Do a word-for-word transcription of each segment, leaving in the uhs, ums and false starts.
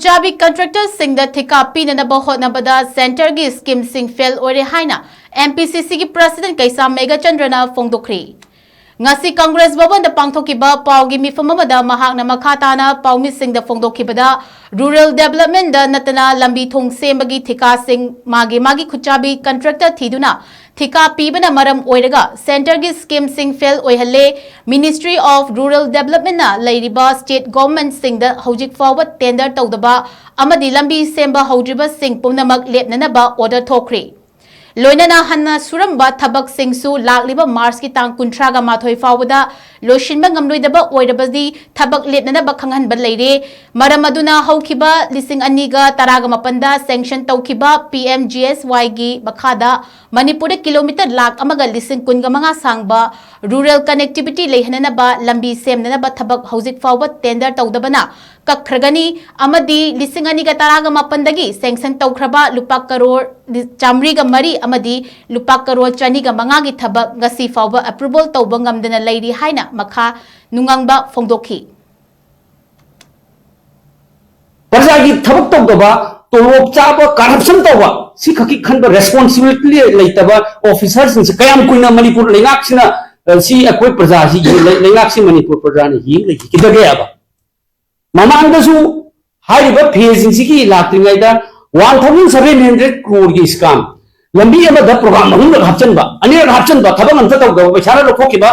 ꯆꯥꯕꯤ ꯀꯟꯇ꯭ꯔꯦꯛꯇꯔꯁꯤꯡꯗ ꯊꯤꯀꯥ ꯄꯤꯅꯅꯕ ꯍꯣꯠꯅꯕꯗ ꯁꯦꯟꯇꯔꯒꯤ ꯁ꯭ꯀꯤꯝꯁꯤꯡ ꯐꯦꯜ ꯑꯣꯏꯔꯦ ꯍꯥꯏꯅ ꯑꯦꯝ ꯄꯤ ꯁꯤ ꯁꯤꯒꯤ ꯄ꯭ꯔꯁꯤꯗꯦꯟꯠ ꯀꯩꯁꯥꯝ ꯃꯦꯘꯆꯟꯗ꯭ꯔꯅ ꯐꯣꯡꯗꯣꯛꯈ꯭ꯔꯦ꯫ ꯉꯁꯤ ꯀꯪꯒ꯭ꯔꯦꯁ ꯚꯕꯟꯗ ꯄꯥꯡꯊꯣꯛꯈꯤꯕ ꯄꯥꯎꯒꯤ ꯃꯤꯐꯝ ꯑꯃꯗ ꯃꯍꯥꯛꯅ ꯃꯈꯥ ꯇꯥꯅ ꯄꯥꯎꯃꯤꯁꯤꯡꯗ ꯐꯣꯡꯗꯣꯛꯈꯤꯕꯗ, ꯔꯨꯔꯦꯜ ꯗꯦꯕꯂꯞꯃꯦꯟꯗ ꯅꯠꯇꯅ ꯂꯝꯕꯤ ꯊꯣꯡ ꯁꯦꯝꯕꯒꯤ ꯊꯤꯀꯥꯁꯤꯡ ꯃꯥꯒꯤ ꯃꯥꯒꯤ ꯈꯨꯠꯆꯥꯕꯤ ꯀꯟꯇ꯭ꯔꯦꯛꯇꯔ ꯊꯤꯗꯨꯅ ꯊꯤꯀꯥ ꯄꯤꯕꯅ ꯃꯔꯝ ꯑꯣꯏꯔꯒ ꯁꯦꯟꯇꯔꯒꯤ ꯁ꯭ꯀꯤꯝꯁꯤꯡ ꯐꯦꯜ ꯑꯣꯏꯍꯜꯂꯦ꯫ Ministry of Rural Developmentꯅ ꯂꯩꯔꯤꯕ ꯁ꯭ꯇꯦꯠ ꯒꯣꯚꯔꯟꯃꯦꯟꯠꯁꯤꯡꯗ ꯍꯧꯖꯤꯛ ꯐꯥꯎꯕ ꯇꯦꯟꯗꯔ ꯇꯧꯗꯕ ꯑꯃꯗꯤ ꯂꯝꯕꯤ ꯁꯦꯝꯕ ꯍꯧꯗ꯭ꯔꯤꯕꯁꯤꯡ ꯄꯨꯝꯅꯃꯛ ꯂꯦꯞꯅꯅꯕ ꯑꯣꯔꯗꯔ ꯊꯣꯛꯈ꯭ꯔꯦ꯫ ꯂꯣꯏꯅꯅ ꯍꯟꯅ ꯁꯨꯔꯝꯕ ꯊꯕꯛꯁꯤꯡꯁꯨ ꯂꯥꯛꯂꯤꯕ ꯃꯥꯔꯆꯀꯤ ꯇꯥꯡ ꯀꯨꯟꯊ꯭ꯔꯥꯒ ꯃꯥꯊꯣꯏ ꯐꯥꯎꯕꯗ ꯂꯣꯏꯁꯤꯟꯕ ꯉꯝꯂꯣꯏꯗꯕ ꯑꯣꯏꯔꯕꯗꯤ ꯊꯕꯛ ꯂꯦꯞꯅꯅꯕ ꯈꯪꯍꯟꯕ ꯂꯩꯔꯦ꯫ ꯃꯔꯝ ꯑꯗꯨꯅ ꯍꯧꯈꯤꯕ ꯂꯤꯁꯤꯡ ꯑꯅꯤꯒ ꯇꯔꯥꯒ ꯃꯥꯄꯟꯗ ꯁꯦꯡꯁꯟ ꯇꯧꯈꯤꯕ ꯄꯤ ꯑꯦꯝ ꯖꯤ ꯑꯦꯁ ꯋꯥꯏꯒꯤ ꯃꯈꯥꯗ ꯃꯅꯤꯄꯨꯔꯗ ꯀꯤꯂꯣꯃꯤꯇꯔ ꯂꯥꯈ ꯑꯃꯒ ꯂꯤꯁꯤꯡ ꯀꯨꯟꯒ ꯃꯉꯥ ꯁꯥꯡꯕ ꯔꯨꯔꯦꯜ ꯀꯅꯦꯛꯇꯤꯚꯤꯇꯤ ꯂꯩꯍꯟꯅꯅꯕ ꯂꯝꯕꯤ ꯁꯦꯝꯅꯅꯕ ꯊꯕꯛ ꯍꯧꯖꯤꯛ ꯐꯥꯎꯕ ꯇꯦꯟꯗꯔ ꯇꯧꯗꯕꯅ ꯀꯛꯈ꯭ꯔꯒꯅꯤ ꯑꯃꯗꯤ ꯂꯤꯁꯤꯡ ꯑꯅꯤꯒ ꯇꯔꯥꯒ ꯃꯥꯄꯟꯗꯒꯤ ꯁꯦꯡꯁꯟ ꯇꯧꯈ꯭ꯔꯕ ꯂꯨꯄꯥ ꯀꯔꯣꯔ ꯆꯥꯃꯔꯤꯒ ꯃꯔꯤ ꯑꯃꯗꯤ ꯂꯨꯄꯥ ꯀꯔꯣꯔ ꯆꯅꯤꯒ ꯃꯉꯥꯒꯤ ꯊꯕꯛ ꯉꯁꯤ ꯐꯥꯎꯕ ꯑꯦꯄ꯭ꯔꯨꯚꯜ ꯇꯧꯕ ꯉꯝꯗꯅ ꯂꯩꯔꯤ ꯍꯥꯏꯅ ꯃꯈꯥ ꯅꯨꯡꯉꯪꯕ ꯐꯣꯡꯗꯣꯛꯈꯤ꯫ ꯄ꯭ꯔꯖꯥꯒꯤ ꯊꯕꯛ ꯇꯧꯗꯕ, ꯇꯣꯂꯣꯞ ꯆꯥꯕ, ꯀꯔꯞꯁꯟ ꯇꯧꯕ, ꯁꯤ ꯈꯛꯀꯤ ꯈꯟꯕ ꯔꯦꯁꯄꯣꯟꯁꯤꯕꯤꯂꯤꯇꯤ ꯂꯩꯇꯕ ꯑꯣꯐꯤꯁꯥꯔꯁꯤꯡꯁꯦ ꯀꯌꯥꯝ ꯀꯨꯏꯅ ꯃꯅꯤꯄꯨꯔ ꯂꯩꯉꯥꯛꯁꯤꯅ, ꯑ, ꯁꯤ ꯑꯩꯈꯣꯏ ꯄ꯭ꯔꯖꯥꯁꯤ, ꯂꯩ-, ꯂꯩꯉꯥꯛꯁꯤ ꯃꯅꯤꯄꯨꯔ ꯄ꯭ꯔꯖꯥꯅ ꯌꯦꯡ ꯂꯩꯈꯤꯒꯗꯒꯦ ꯍꯥꯏꯕ? ꯃꯃꯥꯡꯗꯁꯨ ꯍꯥꯏꯔꯤꯕ ꯐꯦꯁꯁꯤꯡꯁꯤꯒꯤ ꯂꯥꯛꯇ꯭ꯔꯤꯉꯩꯗ one thousand seven hundred crore ꯒꯤ ꯁ꯭ꯀꯥꯝ, ꯂꯝꯕꯤ ꯑꯃꯗ ꯄ꯭ꯔꯣꯒ꯭ꯔꯥꯝ ꯑꯍꯨꯝꯂꯛ ꯍꯥꯞꯆꯤꯟꯕ, ꯑꯅꯤꯔꯛ ꯍꯥꯞꯆꯤꯟꯕ, ꯊꯕꯛ ꯑꯝꯇ ꯇꯧꯗꯕ, ꯄꯩꯁꯥꯅ ꯂꯧꯊꯣꯛꯈꯤꯕ,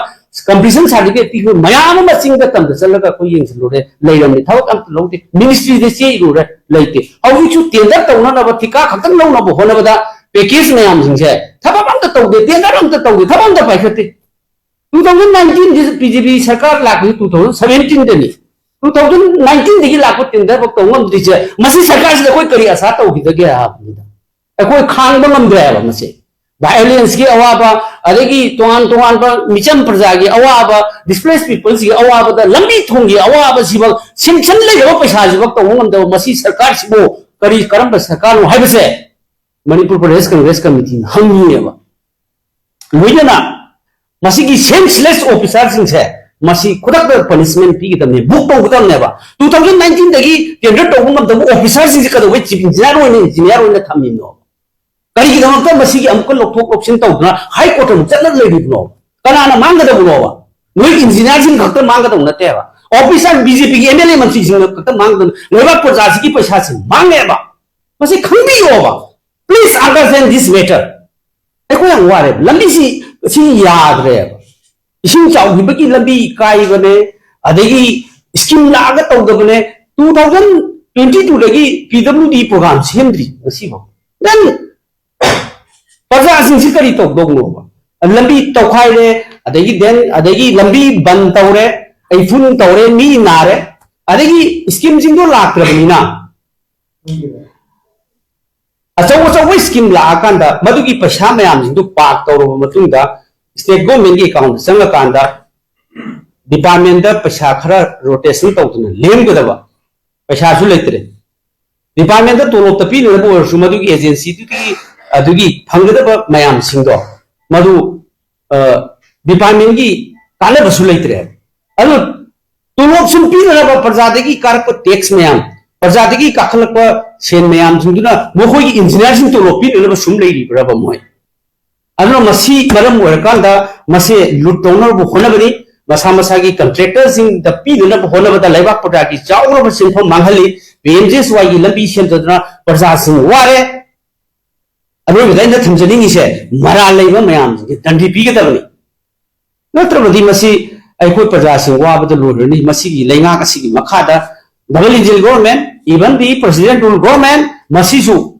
completion certificate ꯄꯤꯈꯤꯕ ꯃꯌꯥꯝ ꯑꯃ ꯆꯤꯡꯗ ꯇꯝꯗ ꯆꯠꯂꯒ ꯑꯩꯈꯣꯏ ꯌꯦꯡꯁꯤꯜꯂꯨꯔꯦ, ꯂꯩꯔꯝꯃꯤ, ꯊꯕꯛ ꯑꯝꯇ ꯂꯧꯗꯦ, ꯃꯤꯅꯤꯁꯇ꯭ꯔꯤꯗ ꯆꯦ ꯏꯔꯨꯔꯦ, ꯂꯩꯇꯦ꯫ ꯍꯧꯖꯤꯛꯁꯨ ꯇꯦꯟꯗꯔ ꯇꯧꯅꯅꯕ, ꯊꯤꯀꯥ ꯈꯛꯇꯪ ꯂꯧꯅꯕ ꯍꯣꯠꯅꯕꯗ ꯄꯦꯀꯦꯖ ꯃꯌꯥꯝꯁꯤꯡꯁꯦ ꯊꯕꯛ ꯑꯝꯇ ꯇꯧꯗꯦ, ꯇꯦꯟꯗꯔ ꯑꯝꯇ ꯇꯧꯗꯦ, ꯊꯕꯛ ꯑꯝꯇ ꯄꯥꯏꯈꯠꯇꯦ꯫ Two thousand nineteen ꯗꯤ ꯕꯤ ꯖꯦ ꯄꯤ ꯁꯔꯀꯥꯔ ꯂꯥꯛꯄꯁꯤ two thousand seventeen ꯗꯅꯤ꯫ Two thousand nineteen ꯗꯒꯤ ꯂꯥꯛꯄ ꯇꯦꯟꯗꯔ ꯐꯥꯎ ꯇꯧ ꯉꯝꯗ꯭ꯔꯤꯁꯦ, ꯃꯁꯤ ꯁꯔꯀꯥꯔꯁꯤꯗ ꯑꯩꯈꯣꯏ ꯀꯔꯤ ꯑꯁꯥ ꯇꯧꯈꯤꯗꯒꯦ ꯍꯥꯏꯕꯅꯤꯗ꯫ ꯑꯩꯈꯣꯏ ꯈꯥꯡꯕ ꯉꯝꯗ꯭ꯔꯦ ꯍꯥꯏꯕ ꯃꯁꯤ꯫ Violence ꯀꯤ ꯑꯋꯥꯕ, ꯑꯗꯒꯤ ꯇꯣꯉꯥꯟ ꯇꯣꯉꯥꯟꯕ ꯃꯤꯆꯝ ꯄ꯭ꯔꯖꯥꯒꯤ ꯑꯋꯥꯕ, displaced people ꯁꯤꯒꯤ ꯑꯋꯥꯕꯗ ꯂꯝꯕꯤ ꯊꯣꯡꯒꯤ ꯑꯋꯥꯕꯁꯤꯐꯥꯎ, ꯁꯦꯡꯁꯟ ꯂꯩꯔꯕ ꯄꯩꯁꯥꯁꯤꯐꯥꯎ ꯇꯧꯕ ꯉꯝꯗꯕ ꯃꯁꯤ ꯁꯔꯀꯥꯔꯁꯤꯕꯨ ꯀꯔꯤ, ꯀꯔꯝꯕ ꯁꯔꯀꯥꯔꯅꯣ ꯍꯥꯏꯕꯁꯦ ꯃꯅꯤꯄꯨꯔ ꯄ꯭ꯔꯗꯦꯁ ꯀꯪꯒ꯭ꯔꯦꯁ ꯀꯃꯤꯇꯤꯅ ꯍꯪꯉꯤꯑꯕ꯫ ꯂꯣꯏꯅꯅ ꯃꯁꯤꯒꯤ ꯁꯦꯟꯁꯂꯦꯁ ꯑꯣꯐꯤꯁꯥꯔꯁꯤꯡꯁꯦ ꯃꯁꯤ ꯈꯨꯗꯛꯇ ꯄꯅꯤꯁꯃꯦꯟ ꯄꯤꯒꯗꯕꯅꯦ, ꯕꯨꯛ ꯇꯧꯒꯗꯕꯅꯦꯕ꯫ ꯇꯨ ꯊꯥꯎꯖꯟ ꯅꯥꯏꯟꯇꯤꯟꯗꯒꯤ ꯇꯦꯟꯗꯔ ꯇꯧꯕ ꯉꯝꯗꯕ ꯑꯣꯐꯤꯁꯔꯁꯤꯡꯁꯦ ꯀꯩꯗꯧꯕꯩ ꯆꯤꯐ ꯏꯟꯖꯤꯅꯤꯌꯥꯔ ꯑꯣꯏꯅ, ꯏꯟꯖꯤꯅꯤꯌꯥꯔ ꯑꯣꯏꯅ ꯊꯝꯃꯤꯅꯣ? ꯀꯔꯤꯒꯤꯗꯃꯛꯇ ꯃꯁꯤꯒꯤ ꯑꯃꯨꯛꯀ ꯂꯧꯊꯣꯛ ꯂꯧꯁꯤꯟ ꯇꯧꯗꯅ ꯍꯥꯏ ꯀꯣꯔꯠꯇ ꯑꯃꯨꯛ ꯆꯠꯂꯒ ꯂꯩꯔꯤꯕꯅꯣ? ꯀꯅꯥꯅ ꯃꯥꯡꯒꯗꯕꯅꯣꯕ? ꯅꯣꯏ ꯏꯟꯖꯤꯅꯤꯌꯥꯔꯁꯤꯡ ꯈꯛꯇ ꯃꯥꯡꯒꯗꯕ ꯅꯠꯇꯦꯕ, ꯑꯣꯐꯤꯁꯥꯔ ꯕꯤ ꯖꯦ ꯄꯤꯒꯤ ꯑꯦꯝ ꯑꯦꯜ ꯑꯦ ꯃꯟꯇ꯭ꯔꯤꯁꯤꯡꯅ ꯈꯛꯇ ꯃꯥꯡꯒꯗꯕ, ꯂꯩꯕꯥꯛ ꯄ꯭ꯔꯖꯥꯁꯤꯒꯤ ꯄꯩꯁꯥꯁꯤ ꯃꯥꯡꯉꯦꯕ꯫ ꯃꯁꯤ ꯈꯪꯕꯤꯌꯣꯕ, please understand this matter꯫ ꯑꯩꯈꯣꯏ ꯌꯥꯝ ꯋꯥꯔꯦꯕ, ꯂꯝꯕꯤꯁꯤ ꯁꯤ ꯌꯥꯗ꯭ꯔꯦꯕ꯫ ꯏꯁꯤꯡ ꯆꯥꯎꯈꯤꯕꯒꯤ ꯂꯝꯕꯤ ꯀꯥꯏꯕꯅꯦ, ꯑꯗꯒꯤ ꯁ꯭ꯀꯤꯝ ꯂꯥꯛꯑꯒ ꯇꯧꯗꯕꯅꯦ꯫ ꯇꯨ ꯊꯥꯎꯖꯟ ꯇ꯭ꯋꯦꯟꯇꯤ ꯇꯨꯗꯒꯤ ꯄꯤ ꯗꯕ꯭ꯂꯤꯎ ꯗꯤ ꯄ꯭ꯔꯣꯒ꯭ꯔꯥꯝ ꯁꯦꯝꯗ꯭ꯔꯤ ꯉꯁꯤꯐꯥꯎ꯫ ꯅꯪ ꯄ꯭ꯔꯖꯥꯁꯤꯡꯁꯤ ꯀꯔꯤ ꯇꯧꯗꯧꯅꯣꯕ? ꯂꯝꯕꯤ ꯇꯧꯈꯥꯏꯔꯦ, ꯑꯗꯒꯤ ꯗꯦꯟ, ꯑꯗꯒꯤ ꯂꯝꯕꯤ ꯕꯟ ꯇꯧꯔꯦ, ꯑꯩꯐꯨꯟ ꯇꯧꯔꯦ, ꯃꯤ ꯅꯥꯔꯦ, ꯑꯗꯒꯤ ꯁ꯭ꯀꯤꯝꯁꯤꯡꯗꯣ ꯂꯥꯛꯇ꯭ꯔꯕꯅꯤꯅ, ꯑꯆꯧ ꯑꯆꯧꯕ ꯁ꯭ꯀꯤꯝ ꯂꯥꯛꯑꯀꯥꯟꯗ ꯃꯗꯨꯒꯤ ꯄꯩꯁꯥ ꯃꯌꯥꯝꯁꯤꯡꯗꯨ ꯄꯥꯛ ꯇꯧꯔꯕ ꯃꯇꯨꯡꯗ, ꯁ꯭ꯇꯦꯠ ꯒꯣꯔꯃꯦꯟꯒꯤ ꯑꯦꯀꯥꯎꯟꯗ ꯆꯪꯉꯀꯥꯟꯗ, ꯗꯤꯄꯥꯔꯠꯃꯦꯟꯗ ꯄꯩꯁꯥ ꯈꯔ ꯔꯣꯇꯦꯁꯟ ꯇꯧꯗꯅ ꯂꯦꯝꯒꯗꯕ ꯄꯩꯁꯥꯁꯨ ꯂꯩꯇ꯭ꯔꯦ꯫ ꯗꯤꯄꯥꯔꯠꯃꯦꯟꯗ ꯇꯣꯂꯣꯞꯇ ꯄꯤꯅꯅꯕ ꯑꯣꯏꯔꯁꯨ, ꯃꯗꯨꯒꯤ ꯑꯦꯖꯦꯟꯁꯤꯗꯨꯒꯤ, ꯑꯗꯨꯒꯤ ꯐꯪꯒꯗꯕ ꯃꯌꯥꯝꯁꯤꯡꯗꯣ, ꯃꯗꯨ, ꯑ, ꯗꯤꯄꯥꯔꯠꯃꯦꯟꯒꯤ ꯀꯥꯟꯅꯕꯁꯨ ꯂꯩꯇ꯭ꯔꯦ꯫ ꯑꯗꯨ ꯇꯣꯂꯣꯞ ꯁꯨꯝ ꯄꯤꯅꯅꯕ ꯄ꯭ꯔꯖꯥꯗꯒꯤ ꯀꯥꯔꯛꯄ ꯇꯦꯛꯁ ꯃꯌꯥꯝ, ꯄ꯭ꯔꯖꯥꯗꯒꯤ ꯀꯥꯈꯠꯂꯛꯄ ꯁꯦꯟ ꯃꯌꯥꯝꯁꯤꯡꯗꯨꯅ ꯃꯈꯣꯏꯒꯤ ꯏꯟꯖꯤꯅꯤꯌꯥꯔꯁꯤꯡ ꯇꯣꯂꯣꯞ ꯄꯤꯅꯅꯕ ꯁꯨꯝ ꯂꯩꯔꯤꯕ꯭ꯔꯕ ꯃꯣꯏ? ꯑꯗꯨꯅ ꯃꯁꯤ ꯃꯔꯝ ꯑꯣꯏꯔꯀꯥꯟꯗ ꯃꯁꯦ ꯂꯨꯠ ꯇꯧꯅꯕ ꯍꯣꯠꯅꯕꯅꯤ꯫ ꯃꯁꯥ ꯃꯁꯥꯒꯤ ꯀꯟꯇ꯭ꯔꯦꯛꯇꯔꯁꯤꯡꯗ ꯄꯤꯅꯅꯕ ꯍꯣꯠꯅꯕꯗ ꯂꯩꯕꯥꯛ ꯄ꯭ꯔꯖꯥꯒꯤ ꯆꯥꯎꯔꯕ ꯁꯦꯟꯐꯝ ꯃꯥꯡꯍꯜꯂꯤ꯫ ꯄꯤ ꯑꯦꯝ ꯖꯤ ꯑꯦꯁ ꯋꯥꯏꯒꯤ ꯂꯝꯕꯤ ꯁꯦꯝꯖꯗꯨꯅ ꯄ꯭ꯔꯖꯥꯁꯤꯡ ꯋꯥꯔꯦ꯫ ꯑꯔꯣꯏꯕꯗ ꯑꯩꯅ ꯊꯝꯖꯅꯤꯡꯉꯤꯁꯦ, ꯃꯔꯥꯜ ꯂꯩꯕ ꯃꯌꯥꯝꯁꯤꯡꯁꯦ ꯗꯟꯗꯤ ꯄꯤꯒꯗꯕꯅꯤ꯫ ꯅꯠꯇ꯭ꯔꯕꯗꯤ ꯃꯁꯤ ꯑꯩꯈꯣꯏ ꯄ꯭ꯔꯖꯥꯁꯤꯡ ꯋꯥꯕꯗ ꯂꯣꯏꯔꯅꯤ꯫ ꯃꯁꯤꯒꯤ ꯂꯩꯉꯥꯛ ꯑꯁꯤꯒꯤ ꯃꯈꯥꯗ double engine government, even the president rule government, ꯃꯁꯤꯁꯨ